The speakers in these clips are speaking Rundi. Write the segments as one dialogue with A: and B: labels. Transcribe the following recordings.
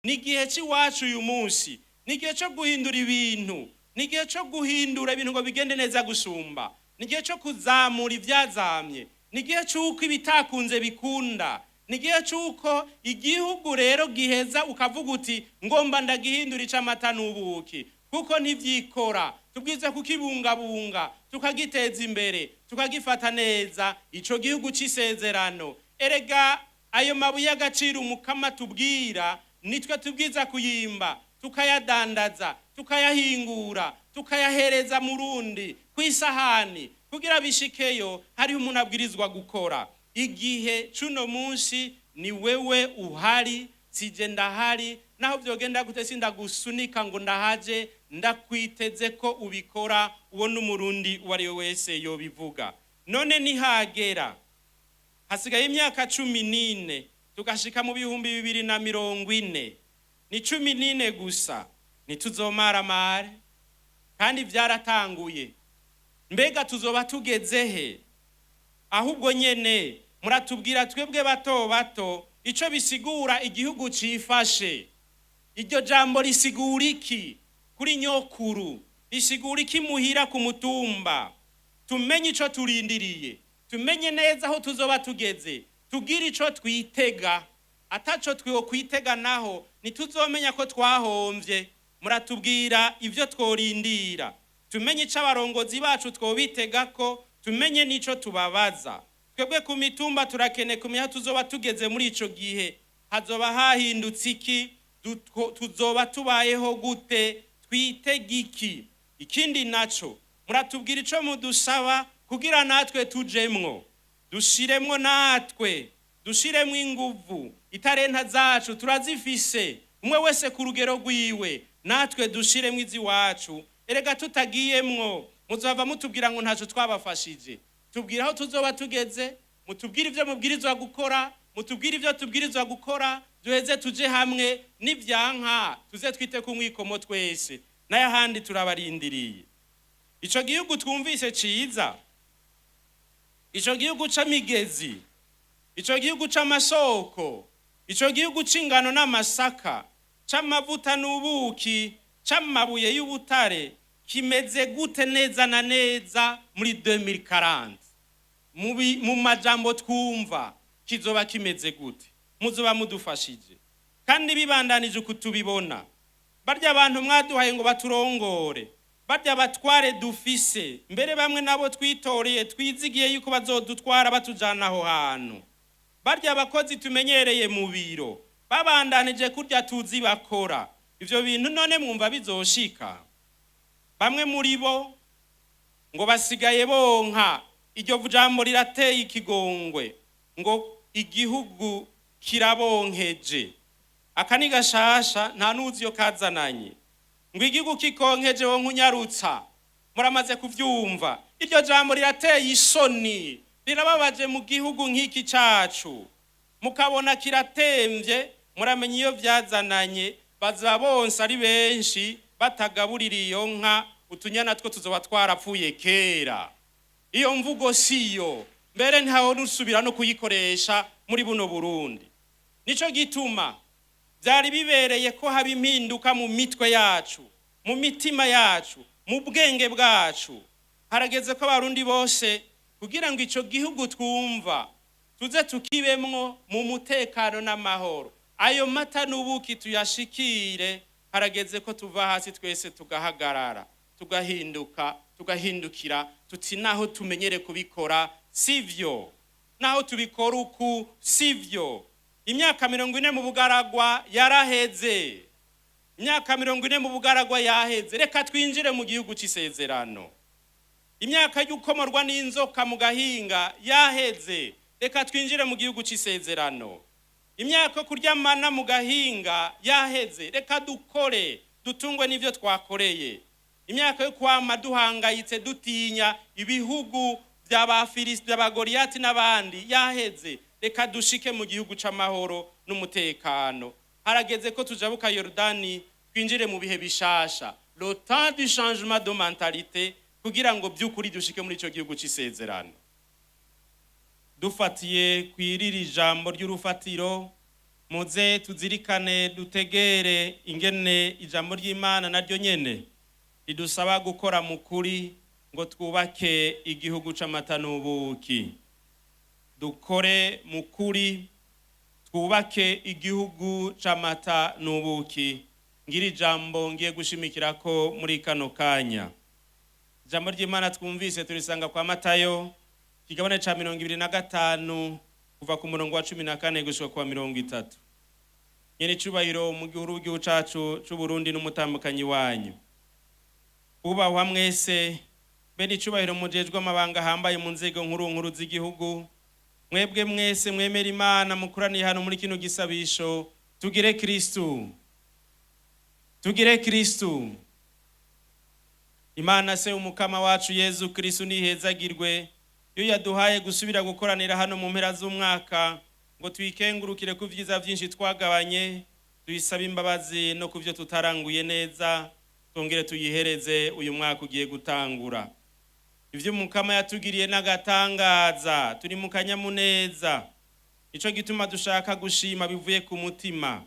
A: Ni igihe cy'iwacu uyu munsi, ni igihe cyo guhindura ibintu, ni igihe cyo guhindura ibintu ngo bigende neza gusumba, ni igihe cyo kuzamura ibyazamye, ni igihe cy'uko ibitakunze bikunda, ni igihe cy'uko igihugu rero giheza ukavuga uti: "Ngomba ndagihindura ic'amata n'ubuki," kuko ntibyikora. Tubwiza kukibungabunga, tukagiteza imbere, tukagifata neza ico gihugu c'isezerano. Erega ayo mabuye y'agaciro Umukama tubwira, nitwe tubwiza kuyimba, tukayadandaza, tukayahingura, tukayahereza mu rundi ku isahani. Kugira bishikeyo, hariho umuntu abwirizwa gukora. Igihe c'uno munsi ni wewe uhari, sije ndahari. Naho vyogenda gute, sindagusunika ngo ndahaje, ndakwiteze ko ubikora. Uwo n'Umurundi uwo ari we wese yobivuga. None nihagera, hasigaye imyaka 14 tugashika mu 2040. Ni 14 gusa, ntituzomaramare kandi vyaratanguye. Mbega tuzoba tugeze he? Ahubwo nyene muratubwira twebwe bato bato ico bisigura igihugu cifashe. Iryo jambo risigura iki kuri nyokuru? Risigura iki muhira ku mutumba? Tumenye ico turindiriye, tumenye neza aho tuzoba tugeze, tugire ico twitega. Ataco twokwitega naho, ntituzomenya ko twahomvye. Muratubwira ivyo tworindira, tumenye ico abarongozi bacu twobitega ko, tumenye n'ico tubabaza. Twebwe ku mitumba turakeneye kumenya aho tuzoba tugeze muri ico gihe. Hazoba hahindutse iki? Tuzoba tubayeho gute? Twitega iki? Ikindi naco, muratubwira ico mudusaba kugira natwe tujemwo, dushiremwo, natwe dushiremwo inguvu. Itarenta zacu turazifise, umwe wese ku rugero rwiwe. Natwe dushiremwo iziwacu. Erega tutagiyemwo, muzava mutubwira ngo ntaco twabafashije. Tubwire aho tuzoba tugeze, mutubwire ivyo mubwirizwa gukora, mutubwire ivyo tubwirizwa gukora, duheze tuje hamwe. Nivyanka, tuze twite ku mwikomo twese. N'ayahandi turabarindiriye. Ico gihugu twumvise ciza, ico gihugu c'amigezi, ico gihugu c'amasoko, ico gihugu c'ingano n'amasaka, c'amavuta n'ubuki, c'amabuye y'ubutare, kimeze gute neza na neza muri 2040? Mu majambo twumva, kizoba kimeze gute? Muzoba mudufashije. Kandi bibandanije uku tubibona, barya abantu mwaduhaye ngo baturongore, barya batware dufise, mbere bamwe nabo twitoreye, twizigiye yuko bazodutwara batujana aho hantu, barya abakozi tumenyereye mu biro, babandanije kurya tuzi bakora ivyo bintu, none mwumva bizoshika? Bamwe muri bo ngo basigaye bonka. Iryo jambo rirateye ikigongwe, ngo igihugu kirabonkeje. Aka ni gashasha, nta nuzi iyo kazananye. Ngo igihugu kikonkeje, wonka unyarutsa. Muramaze kuvyumva. Iryo jambo rirateye isoni, rirababaje mu gihugu nk'iki cacu. Mukabona kiratemvye, muramenya iyo vyazananye. Baza bonsa ari benshi, batagaburira iyo nka, utunyana two tuzoba twarapfuye kera. Iyo mvugo siyo, mbere ntawe nusubira no kuyikoresha muri buno Burundi. Nico gituma byari bibereye ko haba impinduka mu mitwe yacu, mu mitima yacu, mu bwenge bwacu. Harageze ko Abarundi bose, kugira ngo ico gihugu twumva tuze tukibemwo mu mutekano n'amahoro, ayo mata n'ubuki tuyashikire, harageze ko tuva hasi twese tugahagarara, tugahinduka, tugahindukira, tuti: "Naho tumenyere kubikora sivyo, naho tubikora uku sivyo." Imyaka 40 mu bugaragwa yaraheze, imyaka 40 mu bugaragwa yaheze. Reka twinjire mu gihugu c'isezerano. Imyaka y'ukomorwa n'inzoka mu gahinga yaheze. Reka twinjire mu gihugu c'isezerano. Imyaka yo kurya mana mu gahinga yaheze. Reka dukore, dutungwe n'ivyo twakoreye. Imyaka yo kwama duhangayitse, dutinya ibihugu by'Abafilisiti, by'Abagoriyati n'abandi yaheze. Reka dushike mu gihugu c'amahoro n'umutekano. Harageze ko tujabuka Yorodani, twinjire mu bihe bishasha, le temps du changement de mentalité, kugira ngo by'ukuri dushike muri ico gihugu c'isezerano. Dufatiye kw'iriri jambo ry'urufatiro. Muze tuzirikane, dutegere ingene ijambo ry'Imana naryo nyene ridusaba gukora mu kuri ngo twubake igihugu c'amata n'ubuki. Dukore mu kuri, twubake igihugu c'amata n'ubuki. Ngira ijambo ngiye gushimikirako muri kano kanya. Ijambo ry'Imana twumvise turisanga kwa Matayo, kigabane ca 25, kuva ku murongo wa 14 gushika kwa 30. Nyene icubahiro mu gihuru w'igihugu cacu c'Uburundi n'umutambukanyi wanyu, ubahwa mwese, bene icubahiro mujejwe amabanga ahambaye mu nzego nkuru nkuru z'igihugu, mwebwe mwese mwemera Imana mukoraniye hano muri kino gisabisho, tugire Kristu, tugire Kristu. Imana se Umukama wacu Yezu Kristu nihezagirwe, iyo yaduhaye gusubira gukoranira hano mu mpera z'umwaka ngo tuyikengurukire ku vyiza vyinshi twagabanye, tuyisabe imbabazi no ku vyo tutaranguye neza, twongere tuyihereze uyu mwaka ugiye gutangura. Ivyo Umukama yatugiriye n'agatangaza, turi mu kanyamuneza. Nico gituma dushaka gushima bivuye ku mutima.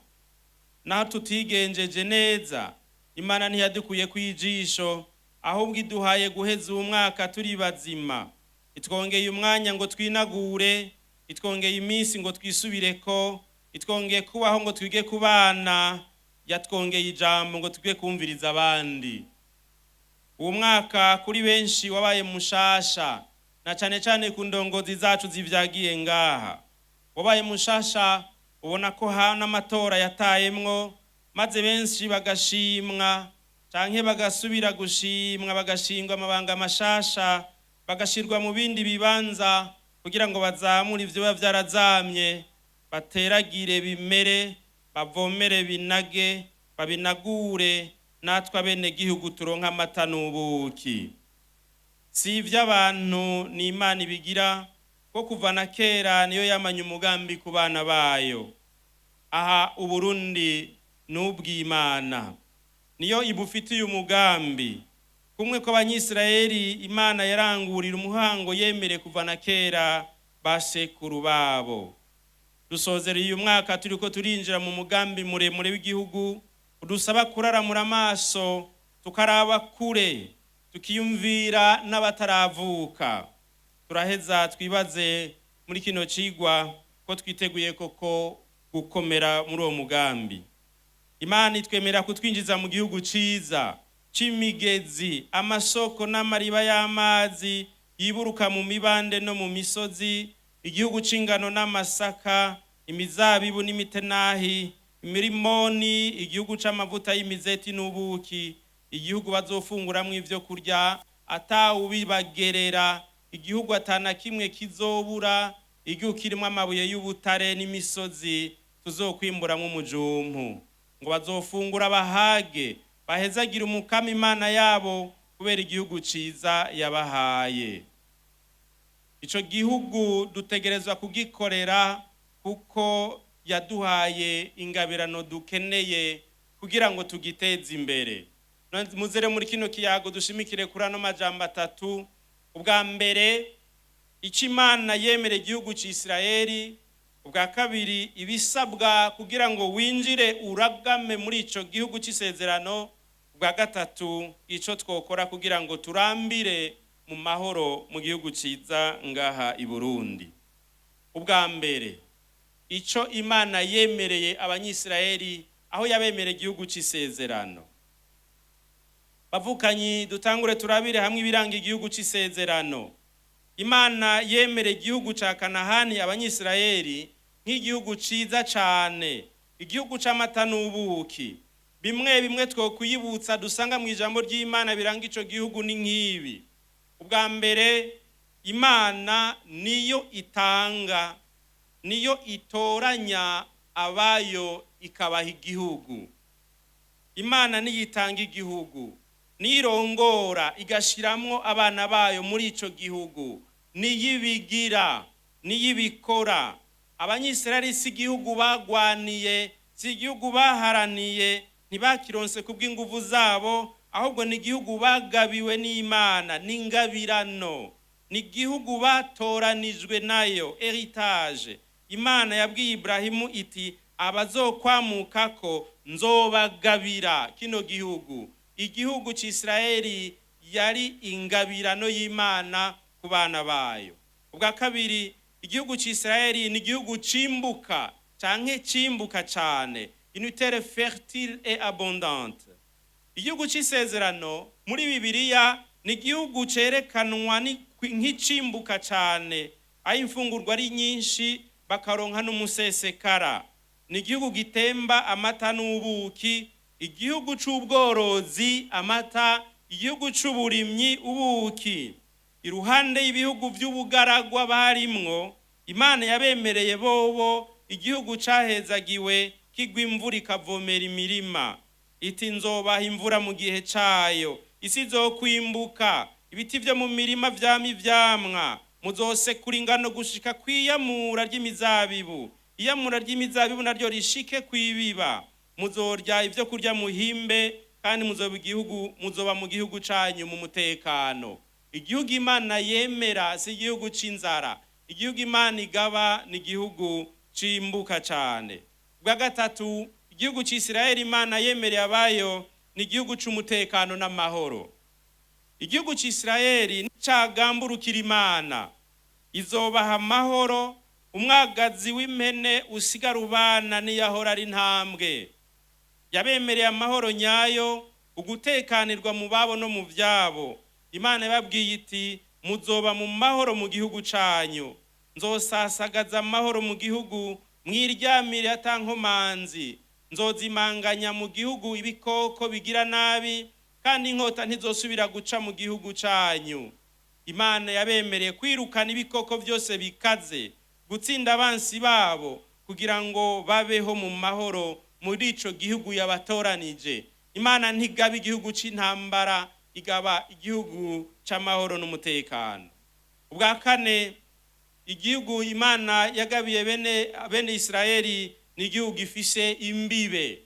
A: Naho tutigenjeje neza, Imana ntiyadukuye kw'ijisho, ahubwo iduhaye guheza uwu mwaka turi bazima. Itwongeye umwanya ngo twinagure, itwongeye iminsi ngo twisubireko, itwongeye kubaho ngo twige kubana, yatwongeye ijambo ngo twige kumviriza abandi. Uwo mwaka kuri benshi wabaye mushasha, na cane cane ku ndongozi zacu zivyagiye ngaha. Wabaye mushasha, ubona ko ha n'amatora yatayemwo, maze benshi bagashimwa canke bagasubira gushimwa, bagashingwa amabanga mashasha, bagashirwa mu bindi bibanza kugira ngo bazamure ivyo biba vyarazamye, bateragire bimere, bavomere binage, babinagure, natwe abenegihugu turonke amata n'ubuki. Si ivy'abantu, ni Imana ibigira, ko kuva na kera niyo yamanye umugambi ku bana bayo. Aha Uburundi n'ubw'Imana, niyo ibufitiye umugambi. Kumwe kw'Abanyisirayeli, Imana yarangurira umuhango yemere kuva na kera basekuru babo. Dusozereye uyu mwaka turiko turinjira mu mugambi muremure w'igihugu udusaba kuraramura amaso, tukaraba kure, tukiyumvira n'abataravuka. Turaheza twibaze muri kino cigwa ko twiteguye koko gukomera muri uwo mugambi. Imana itwemera kutwinjiza mu gihugu ciza c'imigezi, amasoko n'amariba y'amazi yiburuka mu mibande no mu misozi, igihugu c'ingano n'amasaka, imizabibu n'imitenahi, imirimoni, igihugu c'amavuta y'imizeti n'ubuki, igihugu bazofunguramwo ivyo kurya atawubibagerera, igihugu atana kimwe kizobura, igihugu kirimwo amabuye y'ubutare n'imisozi tuzokwimburamwo umujumpu. Ngo bazofungura bahage, bahezagira Umukama Imana yabo kubera igihugu ciza yabahaye. Ico gihugu dutegerezwa kugikorera, kuko yaduhaye ingabirano dukeneye kugira ngo tugiteze imbere. Muzere muri kino kiyago dushimikire kuri ano majambo atatu. Ubwa mbere, ico Imana yemera igihugu c'Isirayeli. Ubwa kabiri, ibisabwa kugira ngo winjire uragame muri ico gihugu c'isezerano. Ubwa gatatu, ico twokora kugira ngo turambire mu mahoro mu gihugu ciza ngaha i Burundi. Ubwa mbere, ico Imana yemereye Abanyisirayeli aho yabemereye igihugu c'isezerano. Bavukanyi, dutangure turabire hamwe ibiranga igihugu c'isezerano. Imana yemereye igihugu ca Kanahani Abanyisirayeli nk'igihugu ciza cane, igihugu c'amata n'ubuki. Bimwe bimwe twokwibutsa dusanga mu ijambo ry'Imana biranga ico gihugu ni nk'ibi. Ubwa mbere, Imana niyo itanga, niyo itoranya abayo ikabaha igihugu. Imana niyo itanga igihugu, nirongora igashiramwo abana bayo muri ico gihugu, niyibigira, niyibikora. Abanyisirayeli si igihugu bagwaniye, si igihugu baharaniye, ntibakironse kubw'inguvu zabo, ahubwo ni igihugu bagabiwe n'Imana, n'ingabirano, ni igihugu batoranijwe nayo, héritage. Imana yabwiye Ibrahimu iti: Abazokwamukako nzobagabira kino gihugu. Igihugu c'Isirayeli yari ingabirano y'Imana ku bana bayo. Ubwa kabiri, igihugu c'Isirayeli ni igihugu cimbuka canke cimbuka cane, une terre fertile et abondante. Igihugu c'isezerano muri Bibiliya ni igihugu cerekanwa nk'icimbuka cane, aho imfungurwa ari nyinshi, bakaronka n'umusesekara. Ni igihugu gitemba amata n'ubuki, igihugu c'ubworozi, amata, igihugu c'uburimyi, ubuki. Iruhande y'ibihugu vy'ubugaragwa barimwo, Imana yabemereye bobo igihugu cahezagiwe, kigwa imvura ikavomera imirima. Iti: "Nzobaha imvura mu gihe cayo, isi izokwimbuka, ibiti vyo mu mirima vyama ivyamwa, muzosekura ingano gushika kw'iyamura ry'imizabibu, iyamura ry'imizabibu naryo rishike kw'ibiba. Muzorya ivyo kurya muhimbe, kandi muzoba igihugu, muzoba mu gihugu canyu mu mutekano." Igihugu Imana yemera si igihugu c'inzara. Igihugu Imana igaba ni igihugu cimbuka cane. Bwa gatatu, igihugu c'Isirayeli Imana yemereye abayo ni igihugu c'umutekano n'amahoro. Igihugu c'Isirayeli nicagamburukira Imana, izobaha amahoro. Umwagazi w'impene usigara ubana niyahora ari intambwe. Yabemereye amahoro nyayo, ugutekanirwa mu babo no mu vyabo. Imana yababwiye iti: "Muzoba mu mahoro mu gihugu canyu, nzosasagaza amahoro mu gihugu, mwiryamire ata nkomanzi. Nzozimanganya mu gihugu ibikoko bigira nabi, kandi inkota ntizosubira guca mu gihugu canyu." Imana yabemereye kwirukana ibikoko byose bikaze, gutsinda abansi babo, kugira ngo babeho mu mahoro muri ico gihugu yabatoranije. Imana ntigaba igihugu c'intambara, igaba igihugu c'amahoro n'umutekano. Ubwa kane, igihugu Imana yagabiye bene Isirayeli ni igihugu gifise imbibe.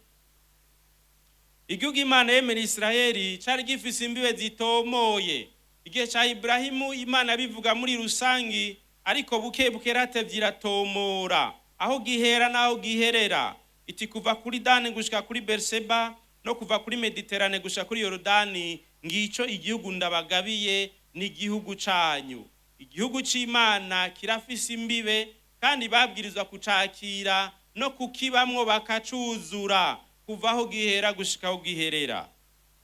A: Igihugu Imana yemera Isirayeli cari gifise imbibe zitomoye. Igihe ca Iburahimu Imana bivuga muri rusangi, ariko buke buke ratevye iratomora aho gihera n'aho giherera. Iti: "Kuva kuri Dani gushika kuri Berseba, no kuva kuri Mediterane gushika kuri Yorodani, ngico igihugu ndabagabiye, ni igihugu canyu." Igihugu c'Imana kirafise imbibe, kandi babwirizwa kucakira no kukibamwo bakacuzura kuva aho gihera gushika aho giherera.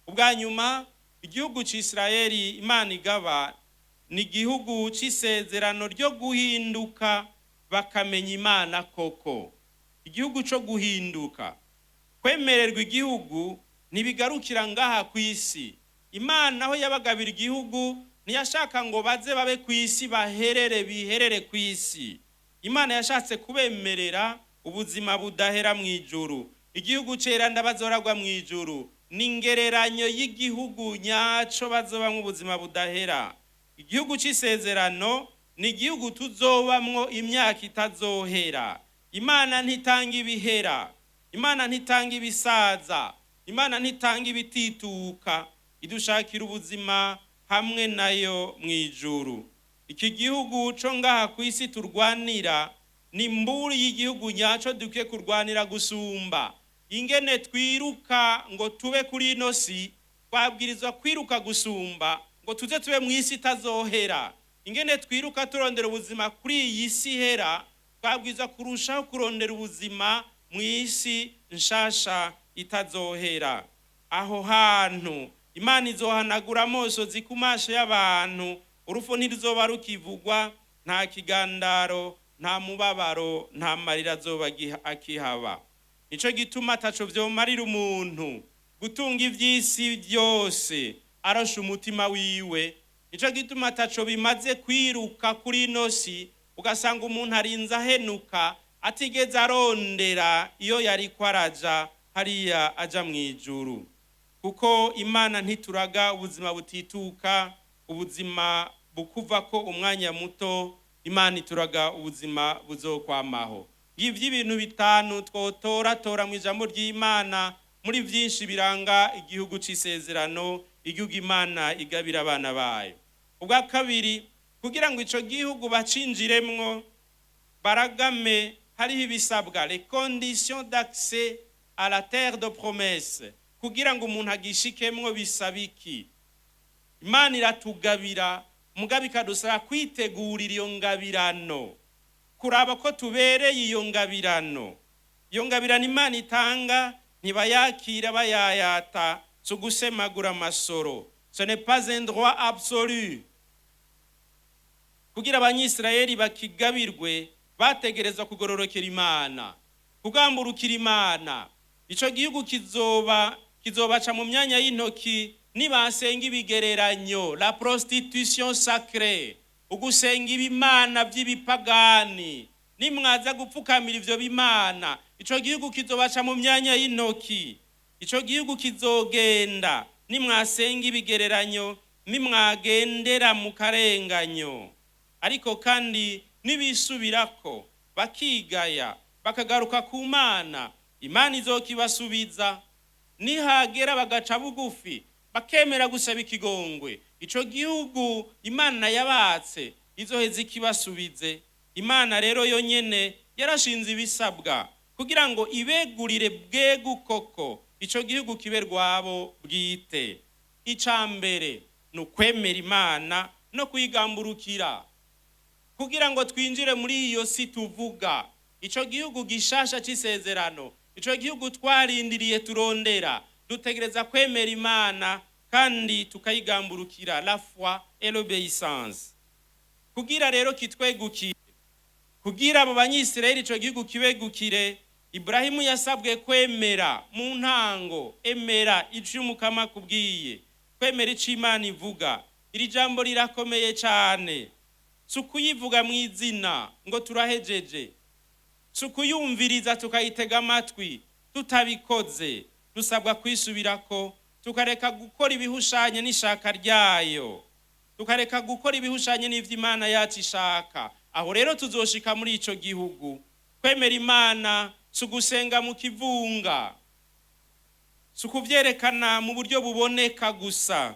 A: Ubwa nyuma, igihugu c'Isirayeli Imana igaba ni igihugu c'isezerano ryo guhinduka bakamenya Imana koko, igihugu co guhinduka. Kwemererwa igihugu ntibigarukira ngaha ku isi. Imana aho yabagabira igihugu ntiyashaka ngo baze babe ku isi, baherere biherere ku isi. Imana yashatse kubemerera ubuzima budahera mu ijuru. Igihugu cera ndabazoragwa mu ijuru ni ingereranyo y'igihugu nyaco bazobamwo ubuzima budahera. Igihugu c'isezerano ni igihugu tuzobamwo imyaka itazohera. Imana ntitanga ibihera, Imana ntitanga ibisaza, Imana ntitanga ibitituka, idushakira ubuzima hamwe nayo mu ijuru. Iki gihugu co ngaha ku isi turwanira ni mburi y'igihugu nyaco dukwiye kurwanira gusumba. Ingene twiruka ngo tube kuri ino si, twabwirizwa kwiruka gusumba ngo tuze tube mu isi itazohera. Ingene twiruka turondera ubuzima kuri iyi si ihera, twabwirizwa kurushaho kurondera ubuzima mu isi nshasha itazohera. Aho hantu Imana izohanagura amosozi ku maso y'abantu, urupfu ntiruzoba rukivugwa, nta kigandaro, nta mubabaro, nta marira azoba akihaba. Nico gituma ataco vyomarira umuntu gutunga ivy'isi byose arosha umutima wiwe. Nico gituma ataco bimaze kwiruka kuri ino si, ugasanga umuntu arinze ahenuka atigeze arondera iyo yariko araja hariya aja mu ijuru, kuko Imana ntituraga ubuzima butituka, ubuzima bukuva ko umwanya muto. Imana ituraga ubuzima buzokwamaho. Ngivyo ibintu bitanu twotoratora mu ijambo ry'Imana muri vyinshi biranga igihugu c'isezerano, igihugu Imana igabira abana bayo. Ubwa kabiri, kugira ngo ico gihugu bacinjiremwo baragame, Hariho ibisabwa, les conditions d'accès à la terre de promesse. Kugira ngo umuntu agishikemwo bisaba iki? Imana iratugabira, mugabo ikadusaba kwitegurira iyo ngabirano, kuraba ko tubereye iyo ngabirano. Iyo ngabirano Imana itanga ntibayakira bayayata, si ugusemagura amasoro, ce n'est pas un droit absolu. Kugira Abanyisirayeli bakigabirwe, bategerezwa kugororokera Imana, kugamburukira Imana. Ico gihugu kizoba kizobaca mu myanya y'intoki nibasenga ibigereranyo, la prostitution sacrée, ugusenga ibimana by'ibipagani. Nimwaza gupfukamira ivyo bimana, ico gihugu kizobaca mu myanya y'intoki. Ico gihugu kizogenda nimwasenga ibigereranyo, nimwagendera mu karenganyo. Ariko kandi nibisubirako, bakigaya, bakagaruka ku Mana, Imana izokibasubiza. Nihagera bagaca bugufi, bakemera gusaba ikigongwe, ico gihugu Imana yabatse izoheza ikibasubize. Imana rero yonyene yarashinze ibisabwa kugira ngo ibegurire bwegu koko ico gihugu kibe rwabo bwite. Ica mbere ni ukwemera Imana no kuyigamburukira. Kugira ngo twinjire muri iyo si tuvuga, ico gihugu gishasha c'isezerano, ico gihugu twarindiriye, turondera, dutegereza kwemera Imana kandi tukayigamburukira, la foi et l'obéissance. Kugira rero kitwegukire, kugira abo Banyisirayeli ico gihugu kibegukire, Iburahimu yasabwe kwemera mu ntango. Emera ico Umukama akubwiye, kwemera ico Imana ivuga. Iri jambo rirakomeye cyane. Si ukuyivuga mu izina ngo turahejeje, si ukuyumviriza tukayitega amatwi tutabikoze. Dusabwa kwisubirako, tukareka gukora ibihushanye n'ishaka ryayo, tukareka gukora ibihushanye n'ivyo Imana yacu ishaka. Aho rero tuzoshika muri ico gihugu. Kwemera Imana si ugusenga mu kivunga, si ukuvyerekana mu buryo buboneka gusa,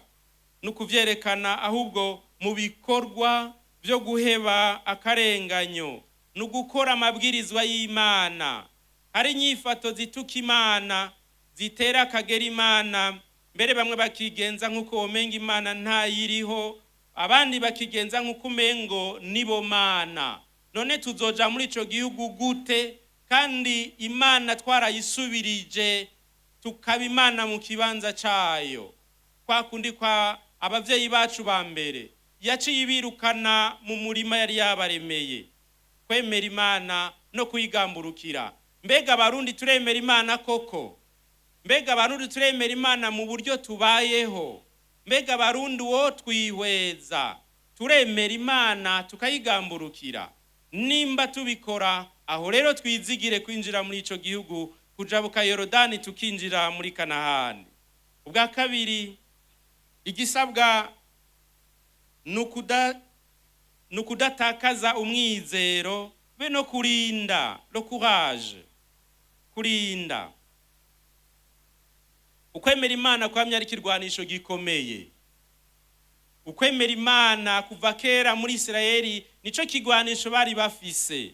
A: ni ukuvyerekana ahubwo mu bikorwa byo guheba akarenganyo, ni ugukora amabwirizwa y'Imana. Hari inyifato zituka Imana, zitera akagera Imana, mbere bamwe bakigenza nk'uko womenga Imana ntayiriho, abandi bakigenza nk'uko umengo nibo Mana. None tuzoja muri ico gihugu gute kandi Imana twarayisubirije, tukaba Imana mu kibanza cayo, kwa kundi kwa abavyeyi bacu ba mbere yaciye ibirukana mu murima yari yabaremeye? Kwemera Imana no kuyigamburukira. Mbega Abarundi turemera Imana koko? Mbega Abarundi turemera Imana mu buryo tubayeho? Mbega Abarundi uwo twihweza, turemera Imana tukayigamburukira? Nimba tubikora, aho rero twizigire kwinjira muri ico gihugu, kujabuka Yorodani tukinjira muri Kanahani. Ubwa kabiri, igisabwa ni ukudatakaza umwizero be no kurinda, le courage, kurinda. Ukwemera Imana kwamye ari ikirwanisho gikomeye. Ukwemera Imana kuva kera muri Isirayeli nico kigwanisho bari bafise.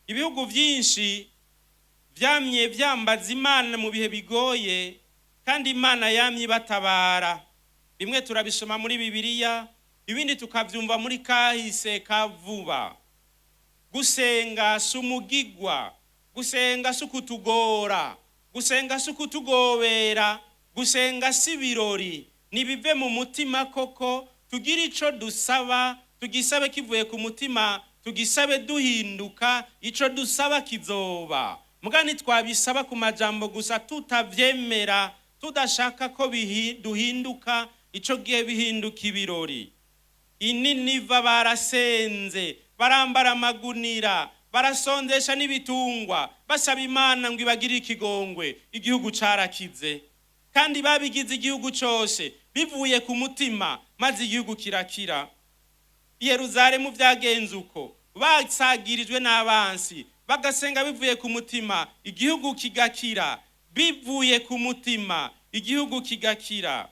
A: Ibihugu byinshi vyamye vyambaza Imana mu bihe bigoye, kandi Imana yamye ibatabara. Bimwe turabisoma muri Bibiliya, ibindi tukavyumva muri kahise ka vuba. Gusenga si umugigwa, gusenga si ukutugora, gusenga si ukutugobera, gusenga si ibirori. Nibive mu mutima koko, tugire ico dusaba, tugisabe kivuye ku mutima, tugisabe duhinduka, ico dusaba kizoba. Muga ntitwabisaba ku majambo gusa tutavyemera, tudashaka ko duhinduka, ico gihe bihinduka ibirori. Ininiva barasenze, barambara amagunira, barasonzesha n'ibitungwa, basaba Imana ngo ibagirire ikigongwe. Igihugu carakize, kandi babigize igihugu cose bivuye ku mutima, maze igihugu kirakira. Yeruzalemu vyagenze uko, basagirijwe n'abansi, bagasenga bivuye ku mutima, igihugu kigakira. Bivuye ku mutima, igihugu kigakira.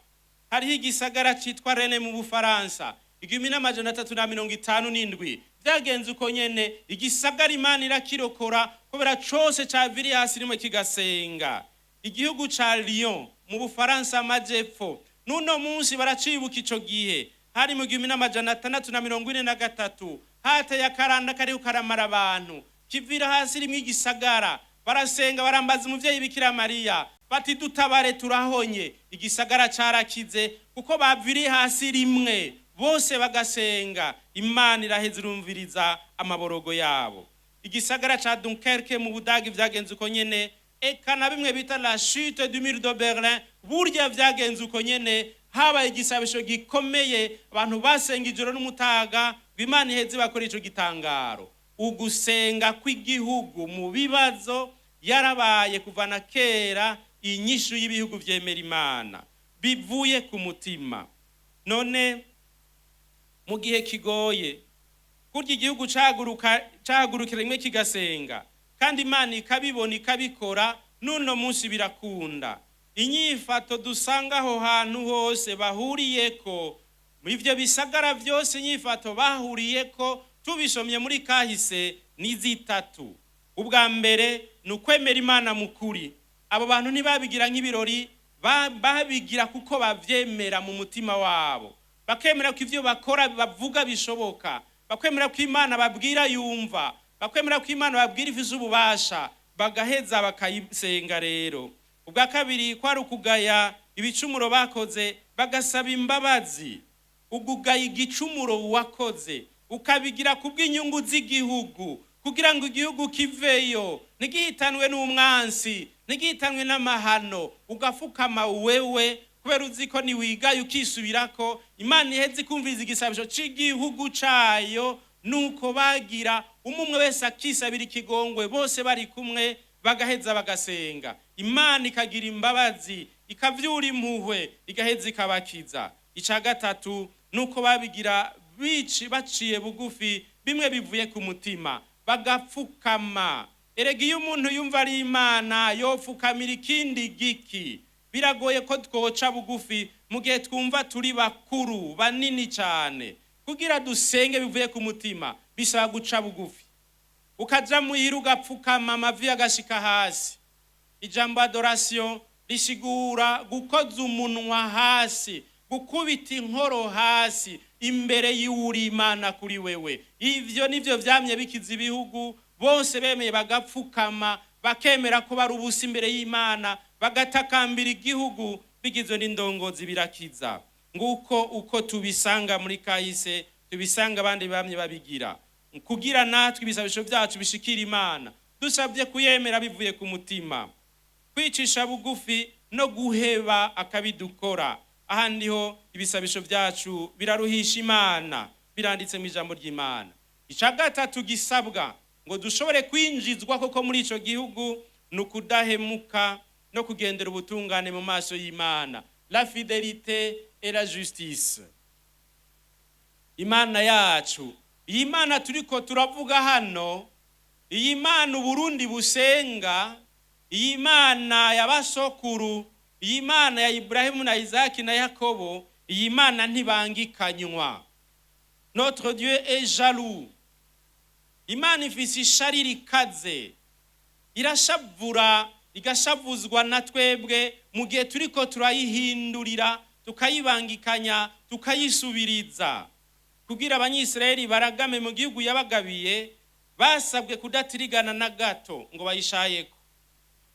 A: Hariho igisagara citwa Rennes mu Bufaransa, 1357. Byagenze uko nyene, igisagara Imana irakirokora kubera cose caviriye hasi rimwe kigasenga. Igihugu ca Lyon mu Bufaransa amajepfo, n'uno munsi baracibuka ico gihe. Hari mu 1643, hateye akaranda kariho karamara abantu, kivira hasi rimwe igisagara, barasenga, barambaza umuvyeyi Bikira Mariya bati: "Dutabare, turahonye." Igisagara carakize kuko baviriye hasi rimwe bose bagasenga. Imana iraheza irumviriza amaborogo yabo. Igisagara ca Dunkerque mu Budagi vyagenze uko nyene. Eka na bimwe bita la chute du mur de Berlin, burya vyagenze uko nyene. Habaye igisabisho gikomeye, abantu basenga ijoro n'umutaga ngo Imana iheze bakora ico gitangaro. Ugusenga kw'igihugu mu bibazo yarabaye kuva na kera inyishu y'ibihugu vyemera Imana bivuye ku mutima. None mu gihe kigoye kurya, igihugu cahagurukira rimwe kigasenga, kandi Imana ikabibona, ikabikora, n'uno munsi birakunda. Inyifato dusanga aho hantu hose bahuriyeko, ivyo bisagara vyose, inyifato bahuriyeko tubisomye muri kahise ni zitatu. Ubwa mbere ni ukwemera Imana mu kuri. Abo bantu ntibabigira nk'ibirori, babigira kuko bavyemera mu mutima wabo, bakemera ko ivyo bakora, bavuga bishoboka, bakwemera ko Imana babwira yumva, bakwemera ko Imana babwira ifise ububasha, bagaheza bakayisenga. Rero ubwa kabiri kwari ukugaya ibicumuro bakoze, bagasaba imbabazi. Ugugaya igicumuro wakoze, ukabigira kubw'inyungu z'igihugu, kugira ngo igihugu kiveyo ntigihitanwe n'umwansi, ntigihitanwe n'amahano, ugafukama wewe kubera uzi ko niwigaye ukisubirako, Imana iheze ikumviriza igisabisho c'igihugu cayo. Nuko bagira umwe wese akisabira ikigongwe, bose bari kumwe bagaheza bagasenga, Imana ikagira imbabazi, ikavyura impuhwe, igaheza ikabakiza. Ica gatatu nuko babigira bici baciye bugufi, bimwe bivuye ku mutima, bagapfukama. Erega iyo umuntu yumva ari Imana, yopfukamira ikindi giki? Biragoye ko twoca bugufi mu gihe twumva turi bakuru banini cyane. Kugira dusenge bivuye ku mutima bisaba guca bugufi, ukaja muhira ugapfukama, amavi agashika hasi. Ijambo adoration risigura gukoza umunwa hasi, gukubita inkoro hasi imbere y'uri Imana kuri wewe. Ivyo nivyo vyamye bikiza ibihugu. Bose bemeye bagapfukama, bakemera ko bari ubusa imbere y'Imana, bagatakambira igihugu bigizwe n'indongozi, birakiza. Nguko uko tubisanga muri kahise, tubisanga abandi bamye babigira. Kugira natwe ibisabisho byacu bishikira Imana, dusabye kuyemera bivuye ku mutima, kwicisha bugufi no guheba akabidukora. Aha niho ibisabisho byacu biraruhisha Imana, biranditse mu ijambo ry'Imana. Icya gatatu gisabwa ngo dushobore kwinjizwa koko muri ico gihugu ni ukudahemuka no kugendera ubutungane mu maso y'Imana, la fidélité et la justice. Imana yacu, iyi Mana turiko turavuga hano, iyi Mana Uburundi busenga, iyi Mana y'abasokuru, iyi Mana ya Iburahimu na Isaki na Yakobo, iyi Mana ntibangikanywa. Notre Dieu est jaloux. Imana ifise ishari rikaze, irashavura, igashavuzwa na twebwe mu gihe turiko turayihindurira, tukayibangikanya, tukayisubiriza. Kugira Abanyisirayeli baragame mu gihugu yabagabiye, basabwe kudatirigana na gato ngo bayishayeko.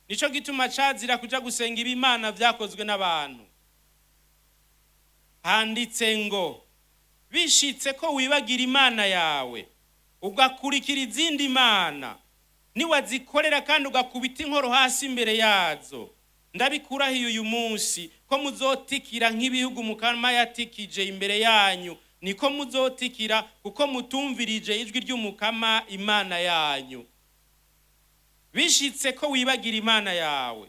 A: Nico gituma cazira kuja gusenga ibimana vyakozwe n'abantu. Handitse ngo: "Bishitse ko wibagira Imana yawe, ugakurikira izindi mana, niwazikorera kandi ugakubita inkoro hasi imbere yazo, ndabikurahiye uyu munsi ko muzotikira nk'ibihugu Mukama yatikije imbere yanyu, niko muzotikira, kuko mutumvirije ijwi ry'Umukama Imana yanyu." Bishitse ko wibagira Imana yawe,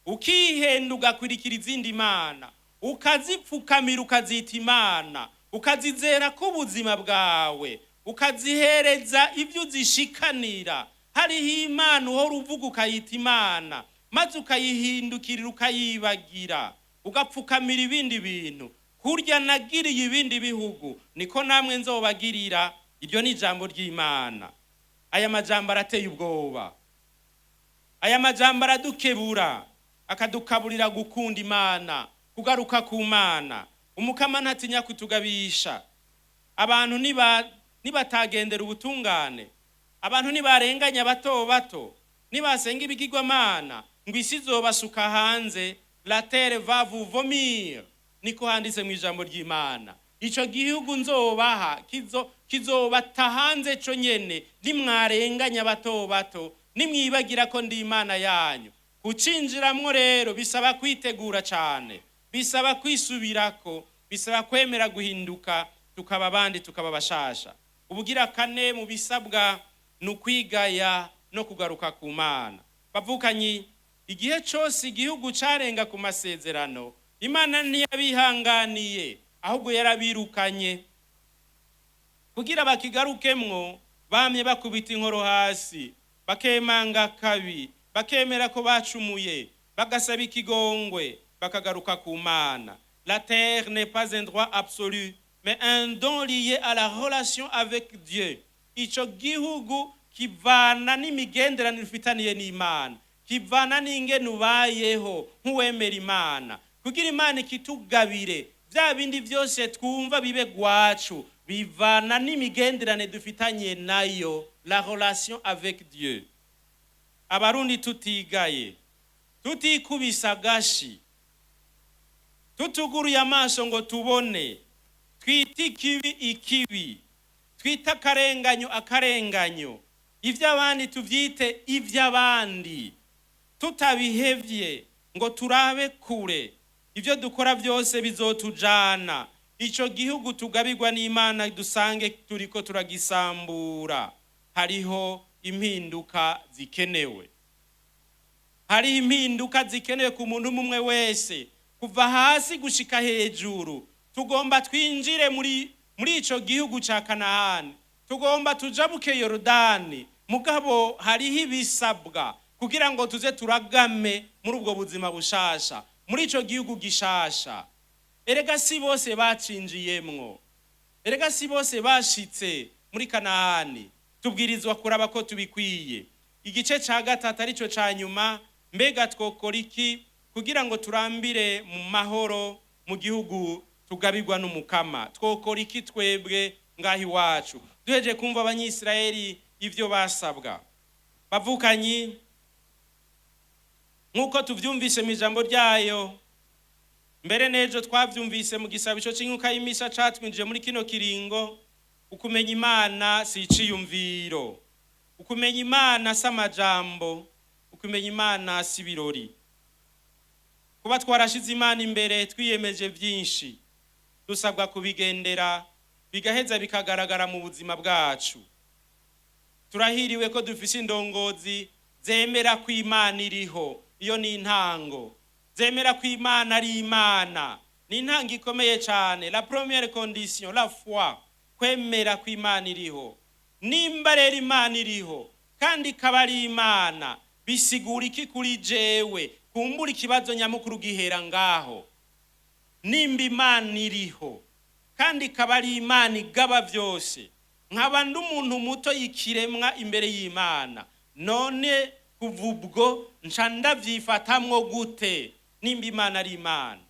A: ukihenda, ugakurikira izindi mana, ukazipfukamira, ukazita imana, ukazizera ko ubuzima bwawe, ukazihereza ibyo uzishikanira, hariho Imana uhora uvuga ukayita Imana, maze ukayihindukirira, ukayibagira, ugapfukamira ibindi bintu, kurya nagiriye ibindi bihugu niko namwe nzobagirira. Iryo ni ijambo ry'Imana. Aya majambo arateye ubwoba, aya majambo aradukebura, akadukaburira gukunda Imana, kugaruka ku Mana. Umukama ntatinya kutugabisha. Abantu nibatagendera ubutungane, abantu nibarenganya bato bato, nibasenga ibigirwamana, ngo isi izobasuka hanze. "La terre va vous vomir", niko handitse mu ijambo ry'Imana. Ico gihugu nzobaha kizobata hanze co nyene nimwarenganya bato bato, nimwibagira ko ndi Imana yanyu. Kucinjiramwo rero bisaba kwitegura cane, bisaba kwisubirako, bisaba kwemera guhinduka, tukaba abandi, tukaba bashasha. Ubugira kane mu bisabwa ni ukwigaya no kugaruka ku Mana. Bavukanyi, igihe cose igihugu carenga ku masezerano, Imana ntiyabihanganiye, ahubwo yarabirukanye. Kugira bakigarukemwo, bamye bakubita inkoro hasi, bakemanga kabi, bakemera ko bacumuye, bagasaba ikigongwe, bakagaruka ku Mana. La terre n'est pas un droit absolu, mais un don lié à la relation avec Dieu. Ico gihugu kivana n'imigenderanire ufitaniye n'Imana, kivana n'ingene ubayeho nk'uwemera Imana. Kugira Imana ikitugabire, bya bindi byose twumva bibe gwacu, bivana n'imigenderanire dufitanye nayo, la relation avec Dieu. Abarundi tutigaye, tutikubisa agashi, tutuguruye amaso ngo tubone, twite ikibi ikibi, twite akarenganyo akarenganyo, iby'abandi tubyite iby'abandi, tutabihevye ngo turabe kure, ibyo dukora byose bizotujana ico gihugu tugabirwa n'Imana dusange turiko turagisambura. Hariho impinduka zikenewe, hariho impinduka zikenewe ku muntu umwe wese, kuva hasi gushika hejuru. Tugomba twinjire muri ico gihugu ca Kanahani, tugomba tujabuke Yorodani, mugabo hariho ibisabwa kugira ngo tuze turagame muri ubwo buzima bushasha, muri ico gihugu gishasha. Erega si bose bacinjiyemwo, erega si bose bashitse muri Kanahani. Tubwirizwa kuraba ko tubikwiye. Igice ca gatatu, arico ca nyuma: mbega twokora iki kugira ngo turambire mu mahoro mu gihugu tugabirwa n'Umukama? Twokora iki twebwe ngaho iwacu, duheje kumva Abanyisirayeli ivyo basabwa? Bavukanyi, nk'uko tuvyumvise mu ijambo ryayo, mbere n'ejo twavyumvise mu gisabisho c'inkuka y'imisa catwinjiye muri kino kiringo, ukumenya Imana si iciyumviro, ukumenya Imana si amajambo, ukumenya Imana si ibirori. Kuba twarashize Imana imbere, twiyemeje byinshi, dusabwa kubigendera, bigaheza bikagaragara mu buzima bwacu. Turahiriwe ko dufise indongozi zemera ko Imana iriho. Iyo ni intango. Zemera ko Imana ari Imana ni intango ikomeye cyane. La première condition, la foi, kwemera ko Imana iriho. Nimba rero Imana iriho kandi ikaba ari Imana, bisigura iki kuri jewe? Kumbura ikibazo nyamukuru gihera ngaho. Nimba Imana iriho kandi ikaba ari Imana igaba byose, nkaba ndi umuntu muto y'ikiremwa imbere y'Imana, none kuva ubwo nca ndavyifatamwo gute nimba Imana ari Imana?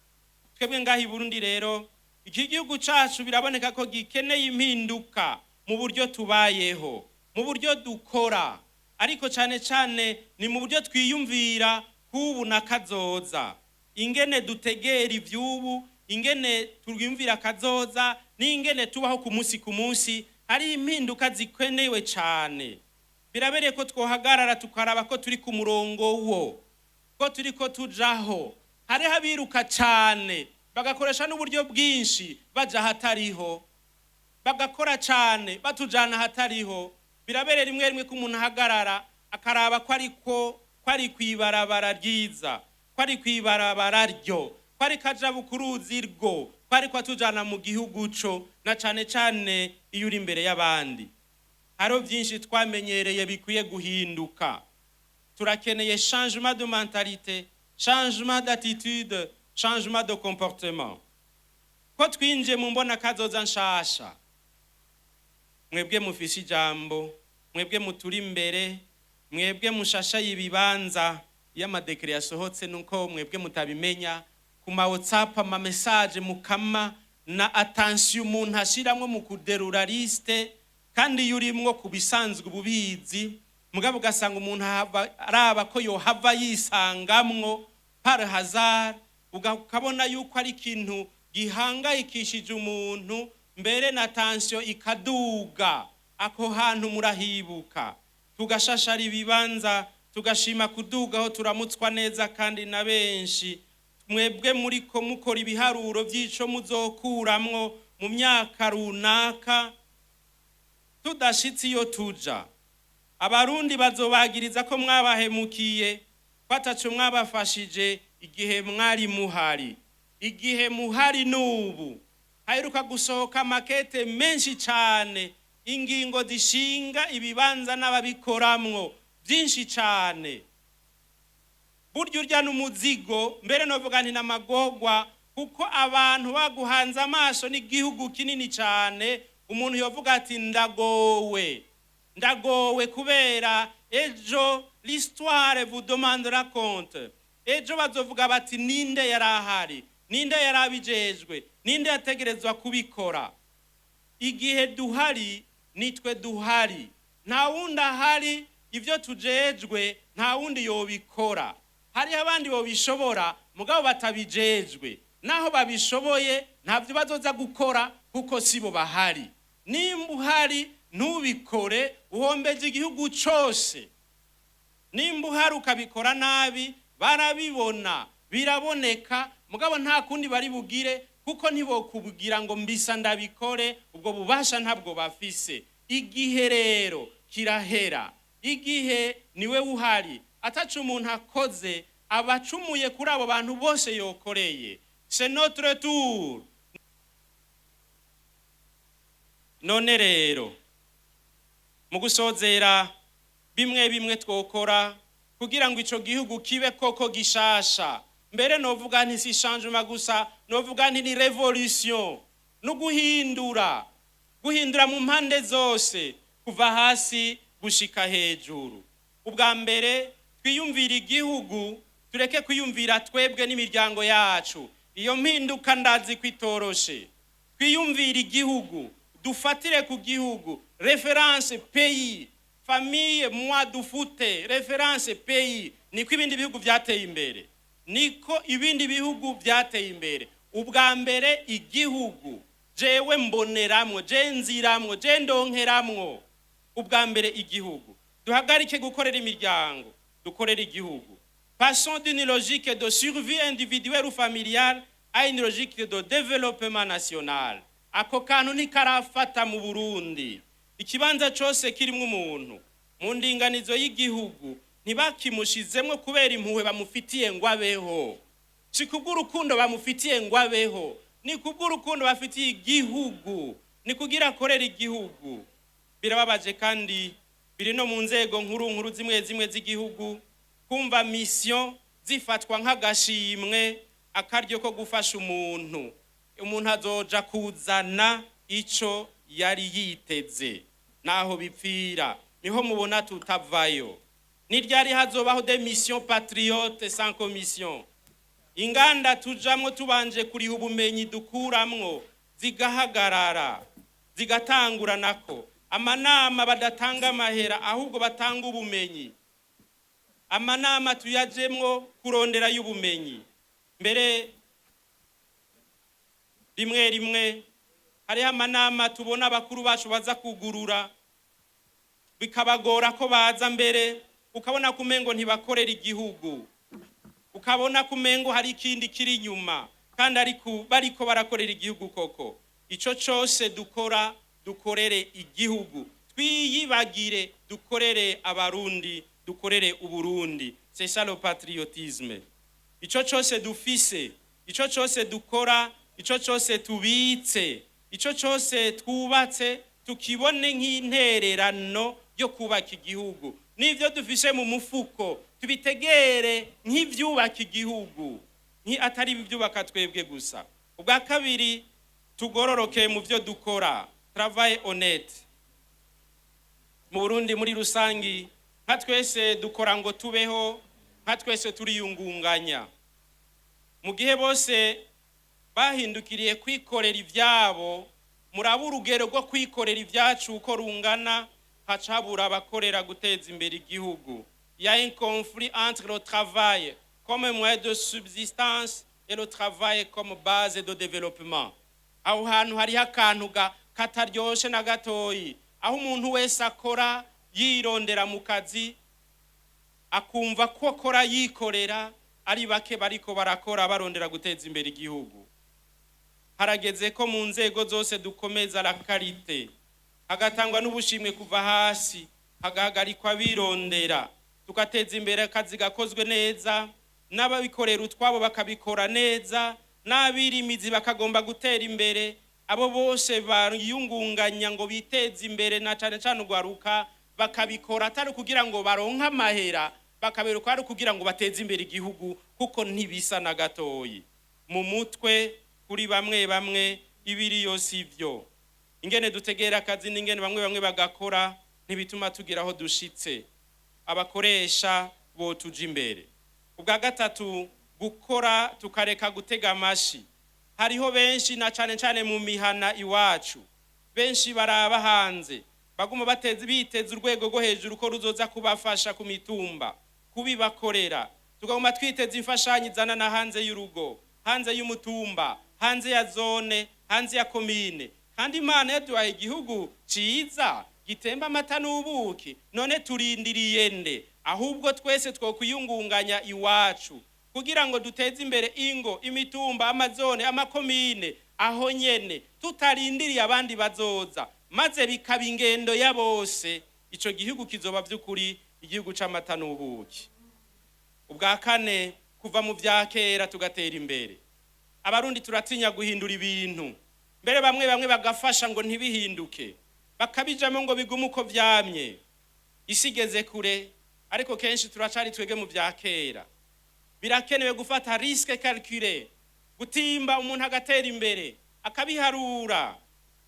A: Twebwe ngaho i Burundi rero, iki gihugu cacu biraboneka ko gikeneye impinduka mu buryo tubayeho, mu buryo dukora, ariko cane cane ni mu buryo twiyumvira k'ubu na kazoza, ingene dutegera ivy'ubu, ingene twiyumvira kazoza, n'ingene tubaho ku munsi ku munsi. Hari impinduka zikenewe cane. Birabereye ko twohagarara tukaraba ko turi ku murongo wo ko turiko tujaho. Hariho abiruka cane, bagakoresha n'uburyo bwinshi baja ahatariho, bagakora cane batujana ahatariho. Birabereye rimwe rimwe ko umuntu ahagarara akaraba ko ariko ko ari kw'ibarabara ryiza, ko ari kw'ibarabara ryo, ko ari kajabuka uruzi rwo, ko ariko atujana mu gihugu co, na cane cane iyo uri imbere y'abandi. Hariho byinshi twamenyereye bikwiye guhinduka. Turakeneye changement de mentalité, changement d'attitude, changement de comportement. Ko twinjiye mu mbona kazoza nshasha. Mwebwe mufise ijambo, mwebwe muturi imbere, mwebwe mushashaye ibibanza, iyo ama décrets yasohotse nuko mwebwe mutabimenya ku ma WhatsApp, ama message mukama na attention umuntu ashiramwo mu kuderura liste. Kandi iyo urimwo ku bisanzwe ububizi, mugabo ugasanga umuntu araba ko yohava yisangamwo par hasard, ukabona yuko ari ikintu gihangayikishije umuntu, mbere na tension ikaduga. Ako hantu murahibuka, tugashashara ibibanza, tugashima kudugaho, turamutswa neza kandi na benshi. Mwebwe muriko mukora ibiharuro by'ico muzokuramwo mu myaka runaka, tudashitse iyo tuja, Abarundi bazobagiriza ko mwabahemukiye, ko ataco mwabafashije igihe mwari muhari. Igihe muhari n'ubu haheruka gusohoka makete menshi cane, ingingo zishinga ibibanza n'ababikoramwo byinshi cane. Burya urya n'umuzigo, mbere novuga nti n'amagorwa, kuko abantu baguhanze amaso n'igihugu kinini cane. Umuntu yovuga ati: "Ndagowe, ndagowe," kubera ejo l'histoire vous demandera compte. Ejo bazovuga bati: "Ninde yari ahari? Ninde yari abijejwe? Ninde yategerezwa kubikora?" Igihe duhari, nitwe duhari, nta wundi ahari. Ibyo tujejwe nta wundi yobikora. Hariho abandi bobishobora, mugabo batabijejwe. Naho babishoboye, ntabyo bazoza gukora kuko sibo bahari. Nimba uhari ntubikore, uhombeje igihugu cose. Nimba uhari ukabikora nabi, barabibona, biraboneka, mugabo nta kundi bari bugire, kuko ntibokubwira ngo mbisa ndabikore. Ubwo bubasha ntabwo bafise. Igihe rero kirahera, igihe niwe uhari. Ataca umuntu akoze, aba acumuye kuri abo bantu bose yokoreye. C'est notre tour. None rero, mu gusozera, bimwe bimwe twokora kugira ngo ico gihugu kibe koko gishasha, mbere novuga nti si changement gusa, novuga nti ni révolution, no guhindura, guhindura mu mpande zose, kuva hasi gushika hejuru. Ubwa mbere, twiyumvira igihugu, tureke kwiyumvira twebwe n'imiryango yacu. Iyo mpinduka ndazi ko itoroshe. Twiyumvira igihugu, dufatire ku gihugu, référence pays. Famille, moi, dufute référence pays. Niko ibindi bihugu byateye imbere, niko ibindi bihugu byateye imbere. Ubwa mbere igihugu, jewe mboneramwo, je nziramwo, je ndonkeramwo. Ubwa mbere igihugu. Duhagarike gukorera imiryango, dukorere igihugu. Passons d'une logique de survie individuelle ou familiale à une logique de développement national. Ako kantu ntikarafata mu Burundi. Ikibanza cose kirimwo umuntu mu ndinganizo y'igihugu, ntibakimushizemwo kubera impuhwe bamufitiye ngo abeho, si kubw'urukundo bamufitiye ngo abeho, ni kubw'urukundo bafitiye igihugu, ni kugira akorere igihugu. Birababaje kandi biri no mu nzego nkuru nkuru zimwe zimwe z'igihugu, kumva mission zifatwa nk'agashimwe, akaryo ko gufasha umuntu. Umuntu azoja kuzana ico yari yiteze, naho bipfira, niho mubona tutavayo. Ni ryari hazobaho des missions patriotes sans commission? Inganda tujamwo tubanje kuriha ubumenyi dukuramwo zigahagarara, zigatangura nako amanama badatanga amahera, ahubwo batanga ubumenyi. Amanama tuyajemwo kurondera y'ubumenyi. Mbere rimwe rimwe hariho amanama tubona abakuru bacu baza kugurura, bikabagora ko baza, mbere ukabona ko umengo ntibakorera igihugu, ukabona ko umengo hari ikindi kiri inyuma, kandi ariko bariko barakorera igihugu koko. Ico cose dukora, dukorere igihugu, twiyibagire, dukorere Abarundi, dukorere Uburundi. C'est ça le patriotisme. Ico cose dufise, ico cose dukora, ico cose tubitse, ico cose twubatse, tukibone nk'intererano yo kubaka igihugu. N'ivyo dufise mu mufuko tubitegere nk'ivyubaka igihugu, nki atari ibyubaka twebwe gusa. Ubwa kabiri, tugororoke mu byo dukora, travail honnête. Mu Burundi muri rusangi, nka twese dukora ngo tubeho, nka twese turiyungunganya. Mu gihe bose bahindukiriye kwikorera ibyabo, muraba urugero rwo kwikorera ibyacu uko rungana, haca habura abakorera guteza imbere igihugu. Il y a un conflit entre le travail comme moyen de subsistance et le travail comme base de développement. Aho hantu hariho akantu kataryoshe na gatoyi, aho umuntu wese akora yirondera mu kazi, akumva ko akora yikorera, ari bake bariko barakora barondera guteza imbere igihugu. Harageze ko mu nzego zose dukomeza la qualité, hagatangwa n'ubushimwe kuva hasi, hagahagarikwa birondera, tugateza imbere akazi gakozwe neza, n'ababikorera utwabo bakabikora neza, n'abirimizi bakagomba gutera imbere. Abo bose bariyungunganya ngo biteze imbere, na cane cane urwaruka, bakabikora atari kugira ngo baronke amahera, bakaberuka ari kugira ngo bateze imbere igihugu, kuko ntibisa na gatoyi mu mutwe kuri bamwe bamwe. Ibiriyo sivyo. Ingene dutegera akazi n'ingene bamwe bamwe bagakora ntibituma tugira aho dushitse. Abakoresha botuja imbere. Ubwa gatatu, gukora tukareka gutega amashi. Hariho benshi, na cane cane mu mihana iwacu, benshi baraba hanze, baguma bateze, biteza urwego rwo hejuru ko ruzoza kubafasha ku mitumba kubibakorera. Tugaguma twiteza imfashanyo izana na hanze y'urugo, hanze y'umutumba, hanze ya zone, hanze ya komine, kandi Imana yaduhaye igihugu ciza gitemba amata n'ubuki. None turindiriye nde? Ahubwo twese twokwiyungunganya iwacu kugira ngo duteze imbere ingo, imitumba, amazone, amakomine, aho nyene, tutarindiriye abandi bazoza, maze bikaba ingendo ya bose. Ico gihugu kizoba vy'ukuri igihugu c'amata n'ubuki. Ubwa kane, kuva mu vya kera tugatera imbere. Abarundi turatinya guhindura ibintu, mbere bamwe bamwe bagafasha ngo ntibihinduke, bakabijamo ngo bigume uko vyamye. Isi igeze kure, ariko kenshi turacari twege mu vya kera. Birakenewe gufata risque calculé, gutimba umuntu agatera imbere akabiharura.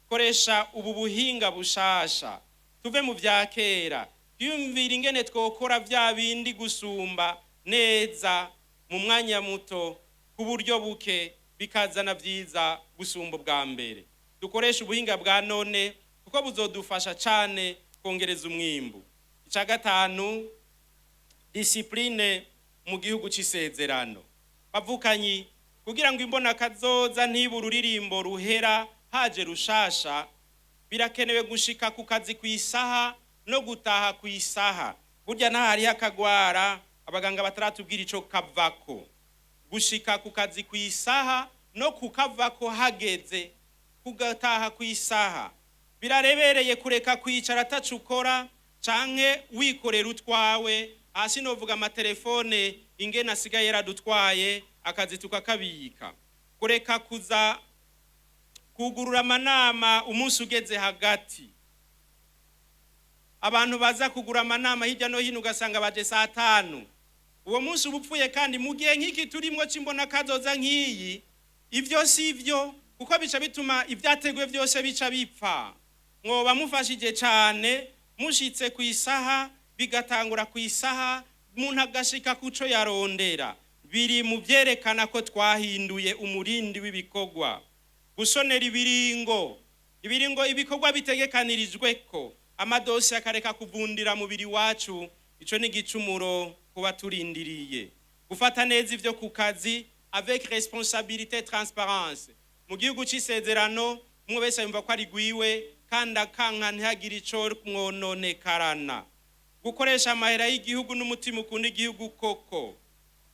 A: Koresha ubu buhinga bushasha, tuve mu vya kera, twiyumvire ingene twokora vya bindi gusumba neza mu mwanya muto, ku buryo buke, bikazana vyiza gusumba ubwa mbere. Dukoreshe ubuhinga bwa none, kuko buzodufasha cane kongereza umwimbu. Ica gatanu, discipline mu gihugu c'isezerano. Bavukanyi, kugira ngo imbona kazoza ntibe ururirimbo ruhera haje rushasha, birakenewe gushika ku kazi ku isaha no gutaha ku isaha. Burya ntahariho akagwara abaganga bataratubwira ico kavako. Gushika ku kazi ku isaha no kukavako hageze, kugataha ku isaha, birarebereye kureka kwicara ataco ukora canke wikorera utwawe. Hasi novuga amatelefone ingene asigaye yaradutwaye akazi tukakabika. Kureka kuza kugurura amanama umunsi ugeze hagati. Abantu baza kugura amanama hirya no hino, ugasanga baje saa 5, uwo munsi uba upfuye. Kandi mu gihe nk'iki turimwo c'imbona kazoza nk'iyi, ivyo si vyo, kuko bica bituma ibyateguwe byose bica bipfa. Mwoba mufashije cane mushitse ku isaha, bigatangura ku isaha, umuntu agashika kuco yarondera. Biri mu vyerekana ko twahinduye umurindi w'ibikorwa. Gusonera ibiringo, ibiringo ibikorwa bitegekanirijwe, ko amadosiye akareka kuvundira mubiri wacu, ico ni igicumuro kuba turindiriye. Gufata neza ivyo ku kazi avec responsabilité, transparence. Mu gihugu c'isezerano, umwe wese yumva ko ari gwiwe, kandi akanka ntihagire ico mwononekarana. Gukoresha amahera y'igihugu n'umutima ukunda igihugu koko.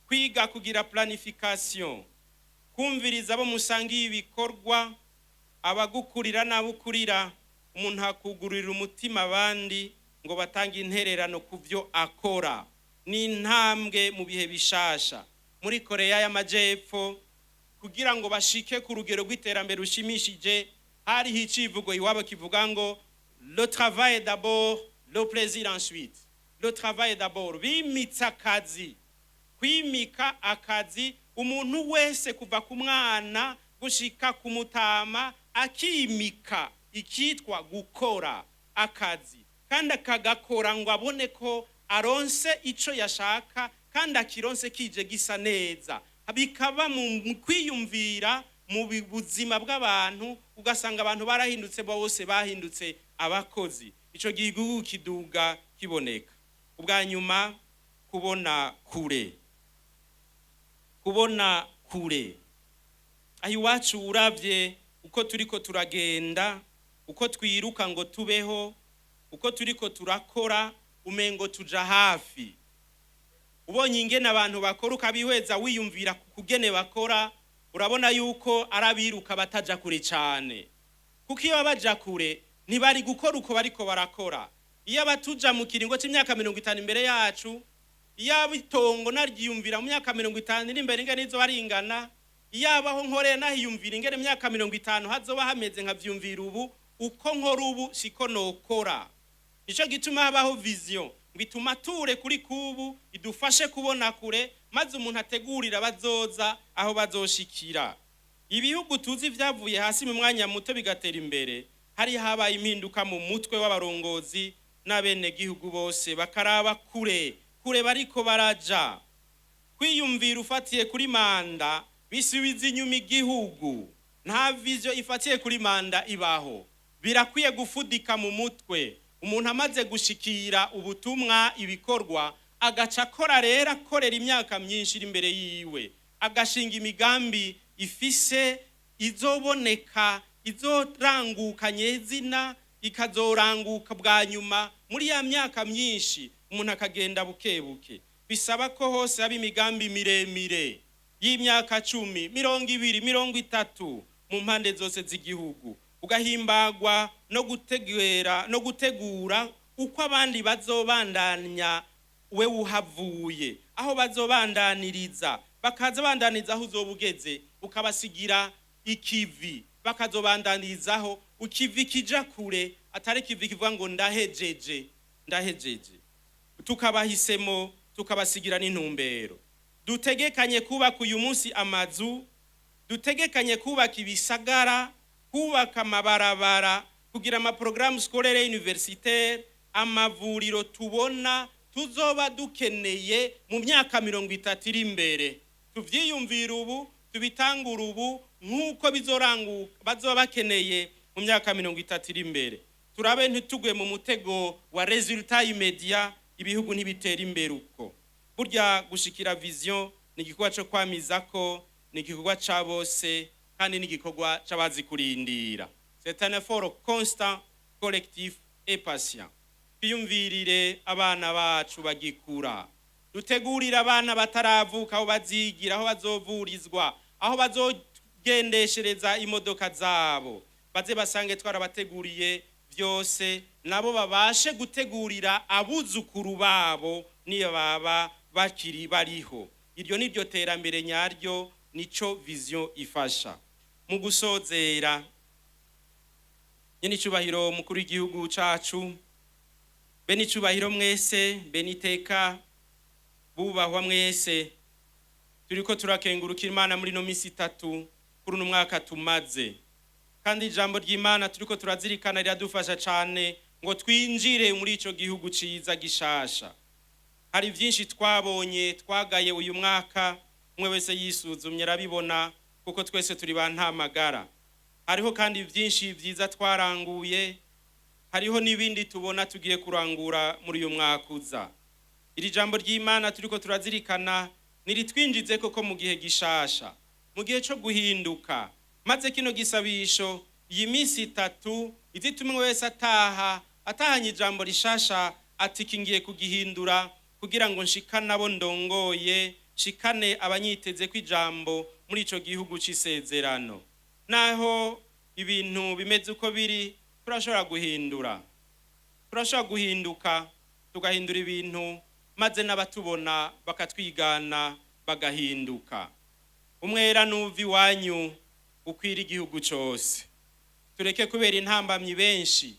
A: Kwiga kugira planification, kumviriza abo musangiye ibikorwa, abagukurira n'abukurira. Umuntu akugururira umutima abandi ngo batange intererano ku byo akora, ni intambwe mu bihe bishasha. Muri Koreya y'Amajepfo, kugira ngo bashike ku rugero rw'iterambere rushimishije, hariho icivugo iwabo kivuga ngo "Le travail d'abord, le plaisir ensuite". Le travail d'abord, bimitse akazi. Kwimika akazi, umuntu wese kuva ku mwana gushika ku mutama akimika ikitwa gukora akazi. Kandi akagakora ngo abone ko aronse ico yashaka, kandi akironse kije gisa neza. Bikaba mu kwiyumvira, mu buzima bw'abantu, ugasanga abantu barahindutse, bose bahindutse abakozi. Ico gihe igihugu kiduga kiboneka. Ubwa nyuma, kubona kure, kubona kure. Aho iwacu, uravye uko turiko turagenda, uko twiruka ngo tubeho, uko turiko turakora, umengo tuja hafi. Ubonye ingene abantu bakora, ukabihweza, wiyumvira ku kugene bakora, urabona yuko ari abiruka bataja kure cane, kuko iyo baja kure ntibari gukora uko bariko barakora. Iyo abatuja mu kiringo c'imyaka 50 imbere yacu, iyo itongo naryiyumvira mu myaka 50 iri imbere ingene izoba ringana, iyo abaho nkorera nahiyumvira ingene mu myaka 50 hazoba hameze, nkavyumvira ubu, uko nkora ubu siko nokora. Nico gituma habaho vision, ngo ituma ture kuri kubu, idufashe kubona kure, maze umuntu ategurira bazoza aho bazoshikira. Ibihugu tuzi vyavuye hasi mu mwanya muto bigatera imbere, hari habaye impinduka mu mutwe w'abarongozi n'abenegihugu bose, bakaraba kure kure bariko baraja. Kwiyumvira ufatiye kuri manda bisubiza inyuma igihugu. Nta vision ifatiye kuri manda ibaho. Birakwiye gufudika mu mutwe. Umuntu amaze gushikira ubutumwa, ibikorwa, agaca akora rero, akorera imyaka myinshi iri imbere yiwe, agashinga imigambi ifise izoboneka, izoranguka nyezina, ikazoranguka bwa nyuma muri ya myaka myinshi. Umuntu akagenda buke buke. Bisaba ko hose haba imigambi miremire y'imyaka 10, 20, 30 mu mpande zose z'igihugu, ugahimbagwa no gutegera no gutegura uko abandi bazobandanya we uhavuye, aho bazobandaniriza, bakaza bandaniriza aho uzoba ugeze, ukabasigira ikivi bakazobandanirizaho, ikivi kija kure, atari ikivi kivuga ngo ndahejeje, ndahejeje. Tukabahisemo, tukabasigira n'intumbero. Dutegekanye kubaka uyu munsi amazu, dutegekanye kubaka ibisagara, kubaka amabarabara, kugira amaporogaramu scolaire, universitaire, amavuriro tubona tuzoba dukeneye mu myaka 30 iri imbere. Tuvyiyumvira ubu, tubitangura ubu, nk'uko bizoranguka bazoba bakeneye mu myaka 30 iri imbere. Turabe ntitugwe mu mutego wa résultat immédiat. Ibihugu ntibitera imbere uko. Burya gushikira vision ni igikorwa co kwamizako, ni igikorwa ca bose, kandi ni igikorwa c'abazi kurindira. C'est un effort constant, collectif et patient. Twiyumvirire abana bacu bagikura, dutegurire abana bataravuka aho bazigira, aho bazovurizwa, aho bazogendeshereza imodoka zabo, baze basange twarabateguriye byose, nabo babashe gutegurira abuzukuru babo niyo baba bakiri bariho. Iryo ni ryo terambere nyaryo, nico vision ifasha. Mu gusozera, nyene icubahiro mukuru w'igihugu cacu, bene icubahiro mwese, bene iteka bubahwa mwese, turiko turakengurukira Imana muri no misi itatu kuri uno mwaka tumaze. Kandi ijambo ry'Imana turiko turazirikana riradufasha cane ngo twinjire muri ico gihugu ciza gishasha. Hari byinshi twabonye, twagaye uyu mwaka. Umwe wese yisuzumye arabibona, kuko twese turi ba ntamagara. Hariho kandi byinshi byiza twaranguye, hariho n'ibindi tubona tugiye kurangura muri uyu mwaka uza. Iri jambo ry'Imana turiko turazirikana niritwinjize koko mu gihe gishasha, mu gihe cyo guhinduka. Maze kino gisabisho, iyi minsi itatu, izituma umwe wese ataha atahanye ijambo rishasha, ati kingiye kugihindura kugira ngo nshikane abo ndongoye, nshikane abanyiteze ko ijambo muri ico gihugu c'isezerano. Naho ibintu bimeze uko biri, turashobora guhindura, turashobora guhinduka, tugahindura ibintu, maze n'abatubona bakatwigana, bagahinduka. Umwera nuva iwanyu ukwira igihugu cose. Tureke kubera intambamyi benshi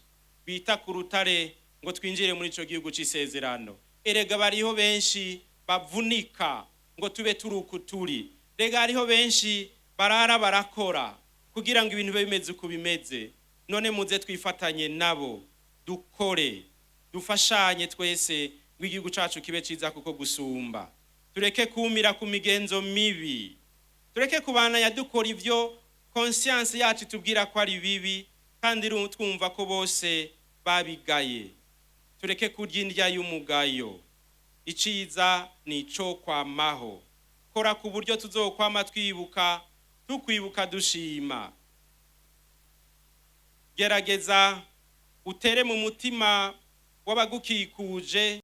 A: bita ku rutare ngo twinjire muri ico gihugu c'isezerano. Erega bariho benshi bavunika ngo tube turi uku turi. Rega hariho benshi barara barakora kugira ngo ibintu bibe bimeze uko bimeze. None muze twifatanye nabo, dukore. Dufashanye twese ngo igihugu cacu kibe ciza kuko gusumba. Tureke kumira ku migenzo mibi, tureke kubandanya dukora ivyo conscience yacu itubwira ko ari bibi kandi twumva ko bose babigaye. Tureke kurya indya y'umugayo. Iciza ni ico kwamaho. Kora ku buryo tuzokwama twibuka, tukwibuka dushima. Gerageza utere mu mutima w'abagukikuje.